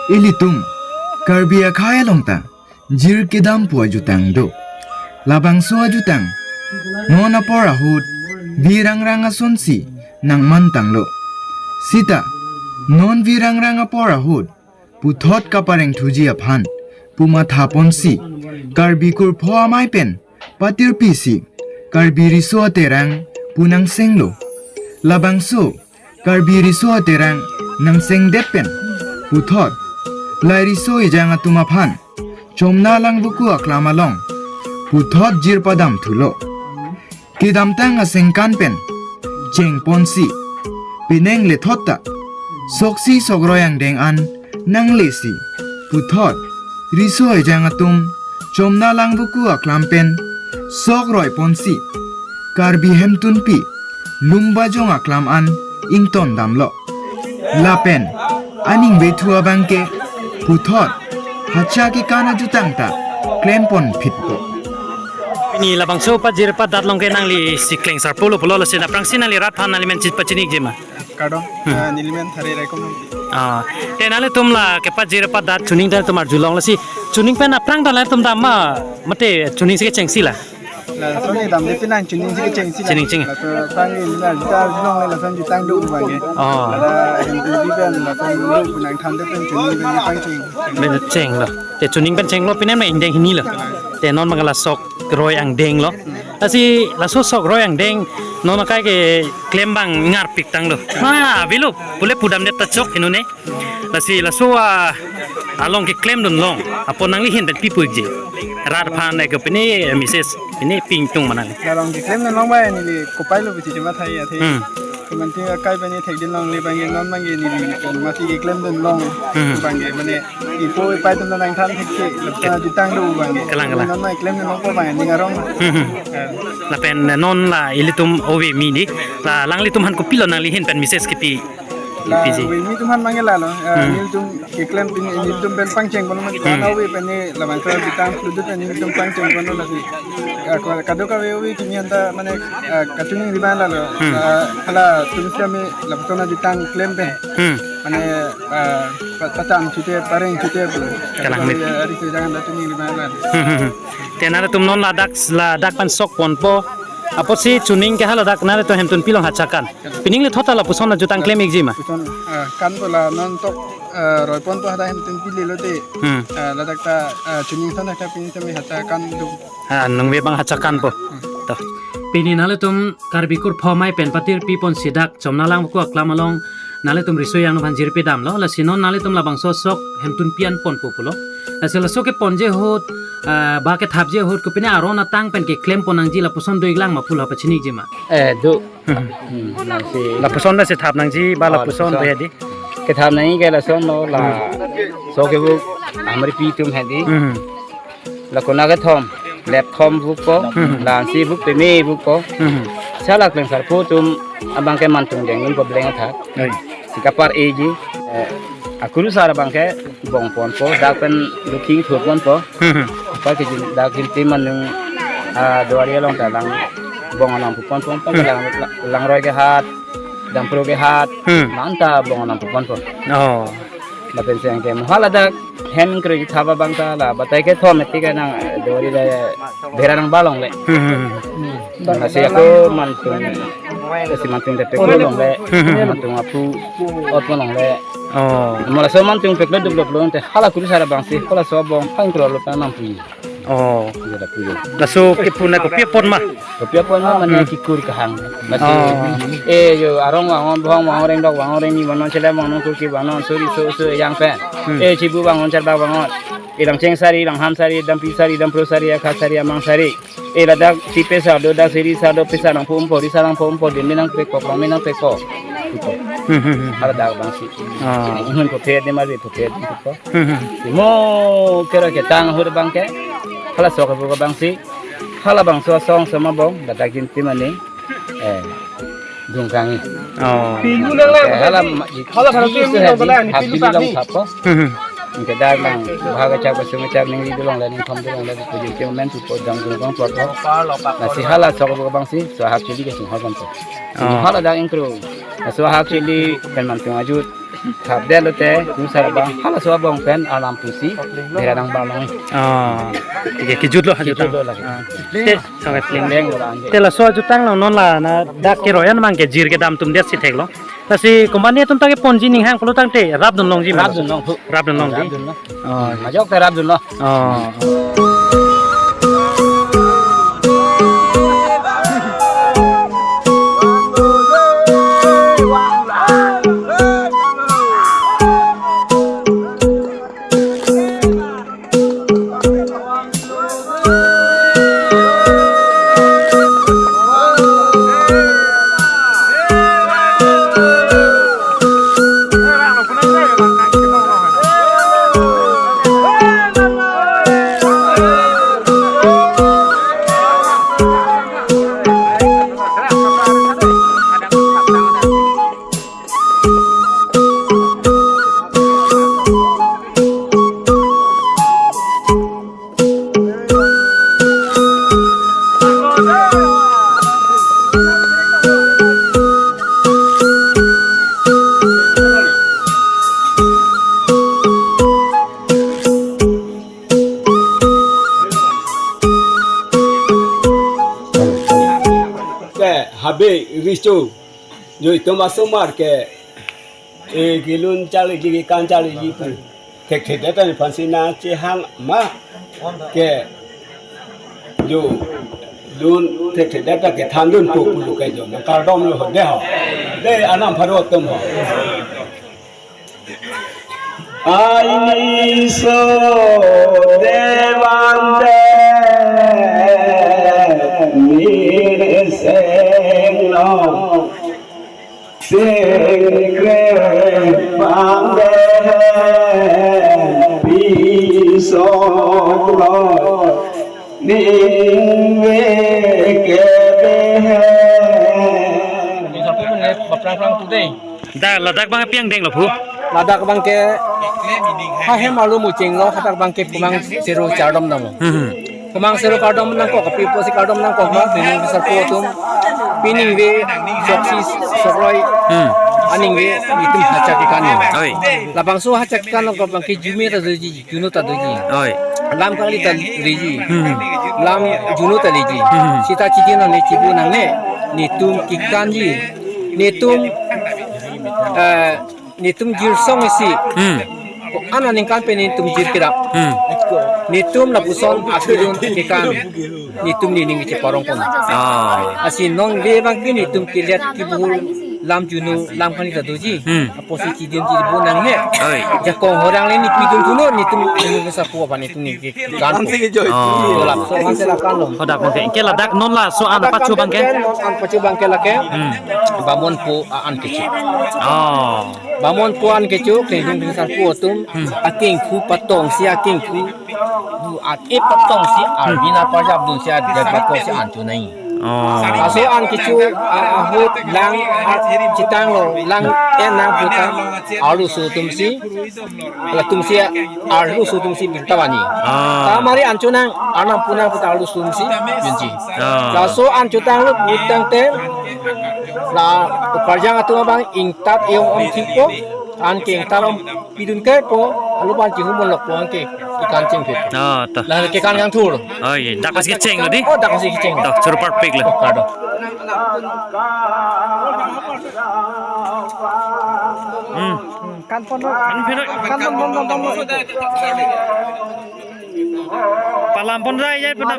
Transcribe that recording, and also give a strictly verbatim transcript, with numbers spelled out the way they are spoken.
Ilitum Karbi akhei along ta jir kedam pu ajutang do. Labangso ajutang non apor ahut virang rang asonsi nangmantanglo. Sita non virang rang apor ahut puthot kapareng thuji aphan pu mathaponsi Karbi kurpho amei pen patirpi si Karbi Riso Aterang pu nangsenglo. Labangso Karbi Riso Aterang nangsengdet pen puthot lai riso ejang atum aphan Chomna Langvoku aklam along puthot jir padam thulo. Kedamtang asengkan pen chengponsi penang lethot ta soksi sok roi angdeng an nanglesi puthot riso ejang atum Chomna Langvoku aklam pen sok roiponsi Karbi Hemtunpi Lumbajong aklam an ington damlo. Lapen aning vethu abangke puthot hacha kekan ajutang ta klempon phitpo. Pini labangso pajir padat along ke nangli si kleng sarpo lo pulo, lasi aphrangsi nangli rat aphan nangli men chit pachinikji ma? Kardom, Hmm. eh, neli men Thare Raikom Hangpi. Ah, te nanglitum la kepajir padat chuning ta tum arjulong, lasi chuning pen aphrang ta nanglitum dam ma, mate chuning si kechengsi la? Lason damde penang chuning si kechengsi la. Chuning cheng. Laso aphrang neli arjuta arjulong le lason jutang do abangke. Oh. Ada Hemtunpi pen lason do penang thamde pen chuning pen pangcheng. Pen chenglo. Te chuning pen chenglo pinem na ingdeng hini lo. Te non abang la sok roi angdeng lo. Lasi laso sok roi angdeng non akai keklem abang ngarpik tanglo. Ma, bilo, pule pudamdet ta chok heno ne. Lasi laso, ah, along keklemdun long. Apot nangli ahin pen pi pu-ikji? Rat aphan ke pine, eh, message pine pi ingtung ma nangli? Along keklemdun long abang neli kopai lo pusi chemathai athe. Hmm. Kemanti akai abang thekdun longle abangke non abangke neli pen masi keklemdun long. Hmm. Abangke mane ipo ipai atum nangthan thekthe, lapuson jutang do abangke. Kalang, kalang. Non abang keklemdun longpo abang ning arong. Hmm, hmm. Eh. Lapen non la ilitum ove mini, la alanglitum aphan kopilo nangli ahin pen message kipi? La P G. Ove mini atum aphan abangke lalo, eh, Hmm. nelitum keklem pini nelitum pen pangcheng kono mati Hmm. kono ove pen ne labangso jutang fludu pen nelitum pangcheng kono lagi. Eh, ko-, kadokave ove kimi anta mane, eh, kachiningri abang lalo. Hmm. Eh, hala atum si kami lapuson jutang klem pen. Hmm. Mane, eh, pa-, pacham chite, pareng chite pu. Kalang mit. Kadokave ari sejang anta chiningri abang lalo. Hmm, hmm, hmm. Te nanglitum non ladak, ladak pen sokponpo. Apotsi chuning ke haladak nanglitum Hemtunpi along hacha kan. Pining lethot ta lapuson ajutang klem-ikji ma? Lapuson, ah, kan pu la non tok, ah, roiponpo hadak Hemtunpi le lote. Hmm. Ah, ladak ta, ah, chuning ason ta pini tame hacha kan do. Ah, nangve abang hacha kanpo. Hmm. To. Pini nanglitum Karbi kurpho amei pen patirpiponsi dak Chomna Langvoku aklam along nanglitum riso ejang atum aphan jir padamlo, lasi non nanglitum labangso sok Hemtunpi an ponpo pulo. Lasi laso keponji ahut, ah, ba kethapji ahut kopine aron atang pen keklempon nangji lapuson do-iklang ma pu la pachinikji ma? Eh, do. Hmm. Hmm, lasi Lapuson lasi thap nangji ba Oh, lapuson lapuson. do hedi? Kethap nangji ke lasonlo la Hmm. sok kevuk amri pi atum hedi. Hmm. La konat kethom, lap thom vukpo, Hmm. la ansi vuk peme vukpo. Hmm. Sala kleng sarpo atum abangke mantung dengdun po bleng athak. Oi. Si kapar-eji, eh, akurusar abangke bongponpo, dak pen luking thuponpo. Hmm. Apa ke jin, dak jin tim manung, ah, duari along ta lang bong along puponpo, Hmm. lang, langroi kehat, dampro kehat, Hmm. manta bong along puponpo. Oh. Lapen seng ke mo haladak hem kroi thap abang ta la batai kethom eti ke nang, eh, duari le bera nang balong le. Hmm, hmm, hmm. Lasi ako mantung, si mantung te peklo longle, Hmm, hmm, hmm. mantung apu ot longle. Oh. Mo laso mantung peklo dup dup longle hala kurusar abangsi, hala so bong pang kroi lo ta nangpi. Oh. Iya, dak puyo. Laso kepu na kopi apot ma? Kopi apot ma mane Hmm. kikur kahang. Lasi, Oh. eh, yo arong vangon, bohong vangon, rengdok vangon, rengni vangon, chelem vangon, kurki vangon, suri so so ejang pen. Hmm. Eh, chibu vangon, charbak vangon. Ilang cheng sari, ilang ham sari, dampi sari, dampro sari, akha sari, amang sari. Eh, ladak si pesa do, dak siri sa do, pesa nangpo umpo, risa nangpo umpo, demi nangpekpo, pami nangpekpo. Hmm, hmm, hmm. Haladak abangsi. Ah. Inghun po phet, ne mari po phet, po. Hmm, hmm. Mo kera ketang ahut abangke. Hala sok abu abangsi. Halabangso asong sama bong, ladak jin tim aning. Eh, dungkangi. Oh. Eh, hala ma-, Hala bhalo tu isi ini hadi, dong bela, ini hadi pintu bilang tadi. Apa? Hmm, hmm. Anke dak lang, bhag kachak, basung kachak, ningri dolong le, ningthom dolong le, puji ke men tu po dang dung kong pot pot. Lasi hala sok abang si, so ahak chili ke sing hol bang po. Oh. Hala dak ingkro. Laso ahak chili pen man tung ajut. Thap det lote, tu sar bang, hala so abang pen alam pusi, bera dang bang long. Oh. Oke, kejut lo, kejut lo. Kejut lo lagi. Ah. Te, sangat pling. Pling lo lagi. Te laso ajutang lo non la, na dak keroi an mang ke jir kedam atum det si thek lo. Lasi company atum ta keponji ning hang pulo tangte rap dun longji ma? Rap dun long, hu. Rap dun longji? Rap dun long. Oh. Majok ta rap dun long. Oh. Te, habe, richo. Jo itum asomar ke, e, kelun charliji, kekan charliji pu. Thekthe det aphansi nangchehang ma ke, jo lun thekthe det ke thandun po pulo ke jo nangkardom lo ho de ho. De anam pharo atum ho. Aini so devante nirse no singkre pande piso lo ningve kebe. Bisa pun ne baprang prang tu dei. Dak, ladak abang pi angdeng lo phu. Ladak abang ke ha hem arlo mucheng lo, hadak abang ke pumang sero chardom nang. Hmm. Pumang sero kardom nangkok, kapi pusi kardom nangkok ma, pining besar po atum. Pining ve soksi sokroi. Hmm. Aning ve nitum hachak kekan ni. Oi. Labangso hachak kekan nangkok abang ke jume ta doji, juno ta doji. Oi. Lam kangli ta doji. Hmm. Lam juno ta doji. Hmm. Seta chidi nangne chibu nangne. Nitum kekanji. Nitum, eh, nitum jirsong isi. Hmm. Ana ningkan pen nitum jir kedam. Hmm. Nitum lapuson apidun kekan. Nitum nining cheparong pon. Ah. Lasi non ve abang ke nitum kelet kebul lam juno lam kangli ta doji. Hmm. Apotsi chidin chibu nangne. Oi. Jakong horang le ni pidun juno nitum nining sapu apa nitum ni kekan. Kan si ke joi. Oh. Lapso man se lakan lo. Hadak abang ke. Ke ladak non laso an pacho abang ke. Non an pacho abang ke lake. Hmm. Bamonpo an kecho. Oh. Bamonpo an kecho, kling kling sar po atum. Hmm. Akengphu patong si akengphu. Du ake patong si arvina pajap dun si adet patong si an chonai. Oh. Laso an kecho, a, ahut lang, a, chetang lo, lang en nang puta, arloso atum si, latum si, arloso atum si birta vani. Ah. Ta mari an chonang, arnam punang puta arloso atum si, junji. Ah. Laso an chotang lo, putangte, la, karjang atum abang ingtat eong om thikpo, an ke ingtat om pidun ke po, alu ban chihum lok po an ke, kekan chengpet. Ah, ta. La kekan kangthur. Oh, ye, dak si kecheng lo dei. Oh, dak si kecheng. Dak churu parpik lo. Oh, kardom. Hmm. Kan pon. Kan pon. Kan pon, pon, pon, pon. Palam pon rai jai pon pon.